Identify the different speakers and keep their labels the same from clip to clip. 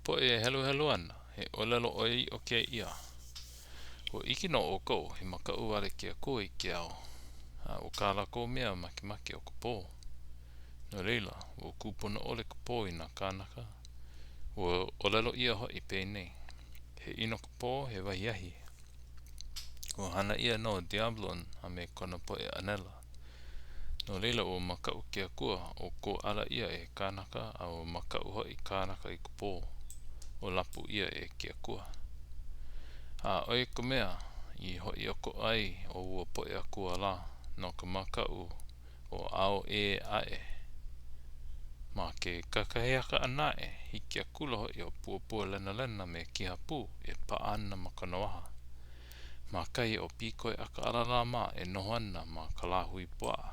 Speaker 1: poʻe e heluhelu ana, he ʻōlelo ʻoiaʻiʻo kēia. Ua ʻike nō ʻoukou, he makaʻu wale ke akua i ke ao, a ʻo kā lākou mea makemake ʻo ka pō. No laila, ua kūpono ʻole ka pō i nā kānaka. Ua ʻōlelo ʻia hoʻi penei, He ʻino ka pō, he wahi ahi. Ua hana ʻia no Diablo a me kona poʻe ʻānela. No laila, ua makaʻu ke akua o kōʻala ʻia e kānaka a ua makaʻu hoʻi kānaka i ka pō o lapu ʻia e ke akua. A ʻo ia ka mea i hoʻi ʻokoʻa ai o ua poʻe akua lā no ka makaʻu o ao ʻē aʻe. Ma ke kakahiaka ʻana aʻe, hiki akula hoʻi ʻo Puapualenalena me Kihapū e paʻa ana ma kona waha. Ma kahi o Pīkoeʻakaʻalalā mā e noho ana ma ka lāhui puaʻa.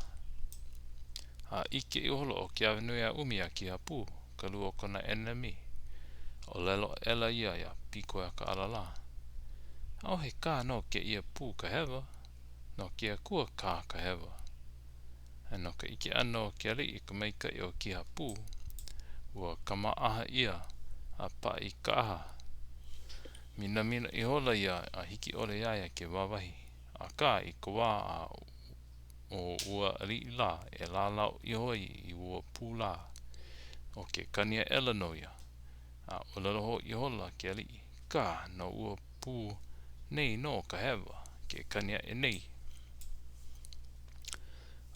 Speaker 1: A ʻike ihola ʻo Keawenuiaʻumi iā Kihapū, ka lua o kona ʻenemi, ʻōlelo aʻela ia iā Pīkoeʻakaʻalalā, ʻAʻohe kā no kēia pū ka hewa, no ke akua kā ka hewa. A no ka ʻike ʻana o ke aliʻi i ka maikaʻi o Kihapū, ua kamaʻaha ia a paʻa i ka ʻaha. Minamina ihola ia a hiki ʻole iā ia ke wāwahi. Akā, i ka wā a o ua aliʻi lā e lālau iho ai i ua pū lā, ʻo ke kani aʻela nō ia, a ʻōlelo hou ihola ke aliʻi, Kā, no ua pū nei nō ka hewa, ke kani aʻe nei.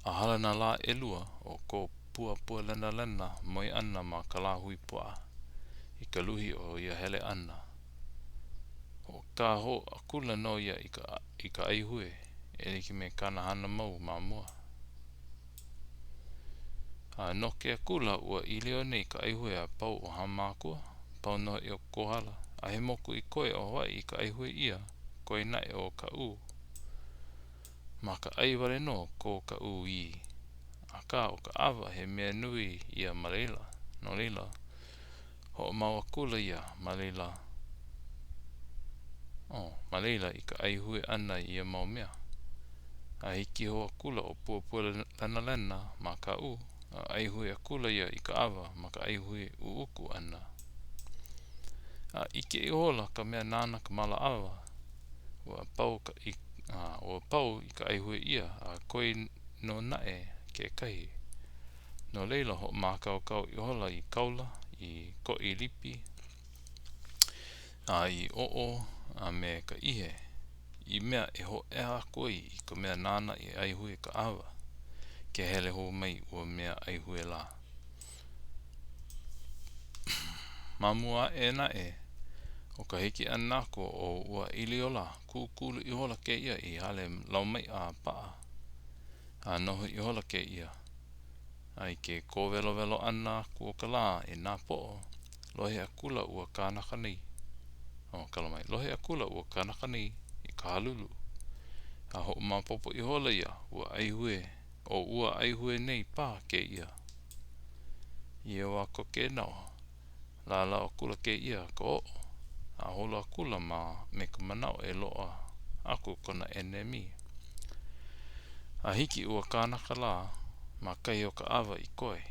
Speaker 1: A hala nā lā ʻelua o ko Puapualenalena moe ʻana ma ka lāhui puaʻa, i ka luhi o ia hele ʻana, hoʻokā hou akula nō ia i ka i ka ʻaihue, e like me kāna hana mau ma mua. A noke akula ua ʻīlio nei i ka ʻaihue a pau o Hāmākua, pau nō hoʻi ʻo Kohala, a he moku i koe o Hawaiʻi i ka ʻaihue ʻia, koe naʻe ʻo Kaʻū. Ma ka ʻai wale nō ko Kaʻū ī. Akā ʻo ka ʻawa he mea nui ia ma laila, no laila, hoʻomau akula ia ma laila, oh, ma laila i ka ʻaihue ʻana i ia mau mea. A hiki hou akula ʻo Puapualenalena ma Kaʻū, a ʻaihue akula ia i ka ʻawa ma ka ʻaihue ʻuʻuku ʻana. A ʻike ihola ka mea nāna ka māla ʻawa, ua pau ka i, a, ua pau i ka ʻaihue ʻia, a koe nō naʻe kekahi. No laila, hoʻomākaukau ihola i kaula, i koʻi lipi, a i ʻoʻo a me ka ihe, i mea e hōʻeha aku ai i ka mea nāna i ʻaihue ka ʻawa, ke hele hou mai ua mea ʻaihue lā. Ma mua aʻe naʻe o ka hiki ʻana aku o ua ʻīlio lā, kūkulu ihola kēia i hale laumaiʻa a paʻa, a noho ihola kēia. A i ke kōwelowelo ʻana aku o ka lā e napoʻo, lohe akula ua kānaka nei, oh, kala mai, lohe akula ua kanaka nei i ka halulu, a hoʻomaopopo ihola ia ua ʻaihue ʻO ua ʻaihue nei paha kēia. I ia wā koke nō, lālau akula kēia ka oʻo, a holo akula ma me ka manaʻo e loaʻa aku kona ʻenemi. A hiki ua kānaka lā ma kahi o ka ʻawa i koe,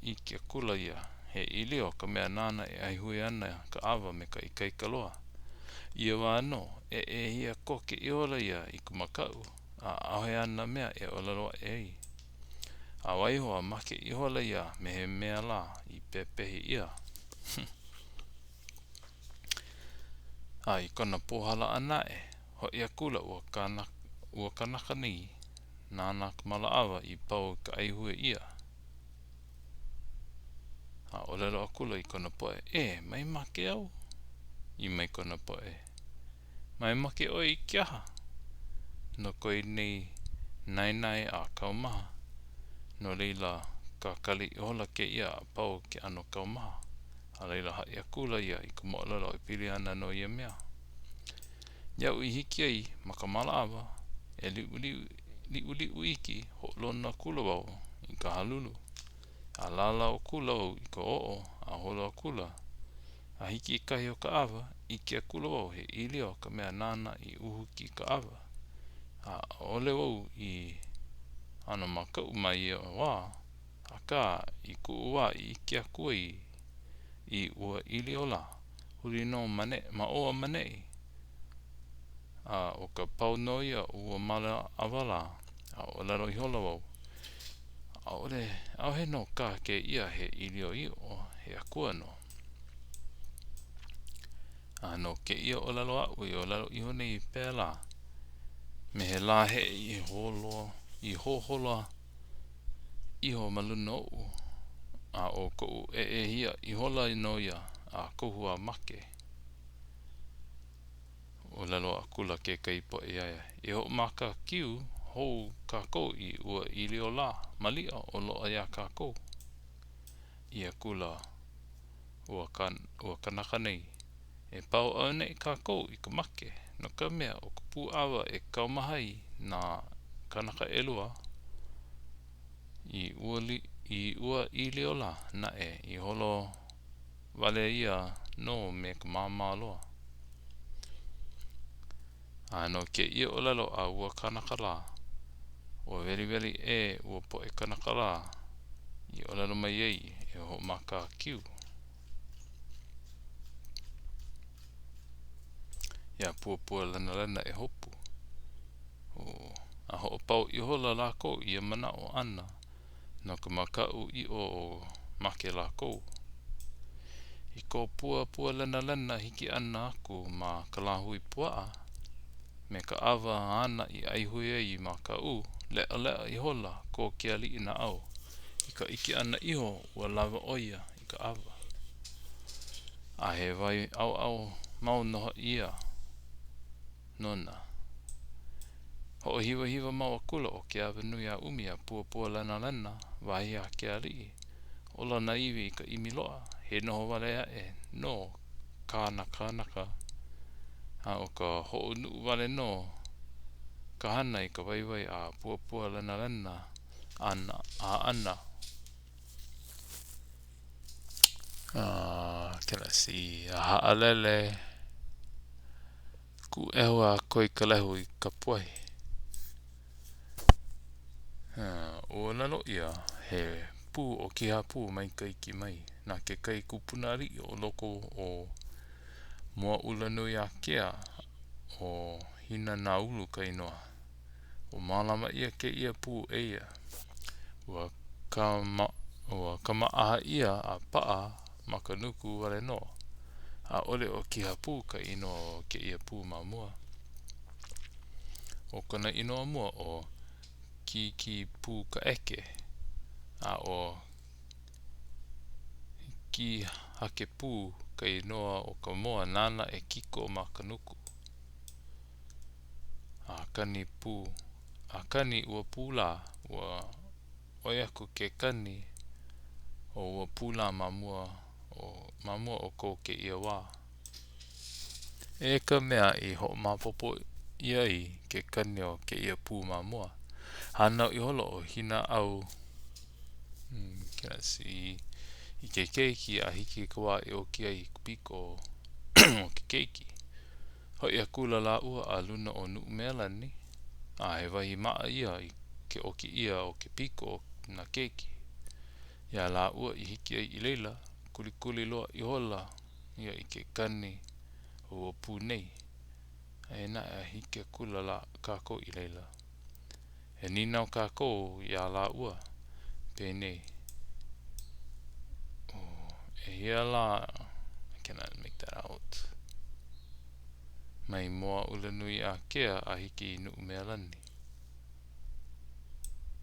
Speaker 1: ʻike akula ia, he ʻīlio ka mea nāna e ʻaihue ana ka ʻawa me ka ikaika loa. I ia wā nō, ʻeʻehia koke ihola ia i ka makaʻu, a ʻaʻohe āna mea e ʻōlelo aʻe ai. A waiho a make ihola ia me he mea lā i pepehi ʻia. A i kona pōhala ʻana aʻe, hoʻi akula ua kanaka, ua kanaka nei nāna ka māla ʻawa i pau i ka ʻaihue ʻia. A ʻōlelo akula i kona poʻe, E, mai make au. ʻĪ mai kona poʻe, Mai make ʻoe i ke aha? No koe nei naenae a kaumaha. No laila, kakali ihola kēia a pau ke ʻano kaumaha. A laila haʻi akula ia i ka moʻolelo e pili ana no ia mea. Iaʻu i hiki ai ma ka māla ʻawa, e liʻuliʻu, liʻuliʻu iki, hoʻolono akula wau i ka halulu. A lālau akula wau i ka oʻo a holo akula. A hiki i kahi o ka ʻawa, ʻike akula wau he ʻīlio ka mea nāna i uhuki i ka ʻawa. A ʻaʻole wau i ʻano makaʻu ma ia wā, akā, i kuʻu wā i ʻike aku ai. i ua ʻīlio lā, huli nō ma ʻō a ma ʻaneʻi, a ʻo ka pau nō ia o ua māla ʻawa lā, a ʻōlelo ihola wau, ʻAʻole, ʻaʻohe nō kā kēia he ʻīlio ʻiʻo, he akua nō. A no kēia ʻōlelo aʻu i ʻōlelo iho nei pēlā, me he lā heʻe i holo, i hohola iho ma luna oʻu, a ʻo koʻu ʻeʻehia ihola nō ia a kohu a make. ʻŌlelo akula kekahi poʻe iā ia, E hoʻomākakiu hou kākou i ua ʻīlio lā, maliʻa o loaʻa iā kākou. ʻĪ akula ua ua kanaka nei, E pau auaneʻi kākou i ka make, no ka mea, ʻo ka pū ʻawa e kaumaha ai nā kānaka ʻelua i ua i ua ʻīlio lā naʻe i holo wale ia nō me ka māmā loa. A no kēia ʻōlelo a ua kanaka lā, ua weliweli ʻē ua poʻe kanaka lā i ʻōlelo mai ai e hoʻomākakiu iā Puapualenalena e hopu. A hoʻopau ihola lākou i ia manaʻo ʻana no ka makaʻu ʻiʻo o make lākou. I ko Puapualenalena hiki ʻana aku ma Kalāhuipuaʻa, me ka ʻawa āna i ʻaihue ai ma Kaʻū, leʻaleʻa ihola ko ke aliʻi naʻau i ka ʻike ʻana iho ua lawa ʻo ia i ka ʻawa. A he wai ʻauʻau mau nō hoʻi ia nona. Hoʻohiwahiwa mau akula ʻo Keawenuiaʻumi iā Puapualenalena, wahi a ke aliʻi. Ola nā iwi i ka ʻImiloa, he noho wale aʻe nō kā nā kānaka, a ʻo ka hoʻonuʻu wale nō ka hana i ka waiwai a Puapualenalena ʻana. Uh, can I see? A haʻalele kuʻu ʻehu a koi ka lehu i Kapuahi. Ua ʻōlelo ʻia, he pū ʻo Kihapū mai Kahiki mai, na kekahi kupuna aliʻi o loko o Moaʻulanuiākea, ʻo Hinanāulu ka inoa. Ua mālama ʻia kēia pū e ia. Ua ua kamaʻaha ʻia a paʻa ma ka nuku wale nō. ʻAʻole ʻo Kihapū ka inoa o kēia pū ma mua. ʻO kona inoa mua ʻo Kīkīpūkaʻeke, a ʻo Kīhakepū ka inoa o ka moa nāna e kiko ma ka nuku. A kani pū, a kani ua pū lā, ua ʻoi aku ke kani o ua pū lā ma mua o ma mua o ko kēia wā. Eia ka mea i hoʻomaopopo ʻia ai ke kani o kēia pū ma mua. Hānau ihola ʻo Hinaʻau hmm, i ke keiki a hiki i ka wā e ʻoki ai i ka piko o ke keiki. Hoʻi akula lāua a luna o Nuʻumealani, a he wahi maʻa ia i ke ʻoki ʻia o ke piko o nā keiki. Iā lāua i hiki ai i laila, kulikuli loa ihola ia i ke kani o ua pū nei. Aia naʻe a hiki akula lā kākou i laila. E nīnau kākou iā lāua, penei, Oh, ʻehia lā, I cannot make that out, mai Moaʻulanuiākea a hiki i Nuʻumealani.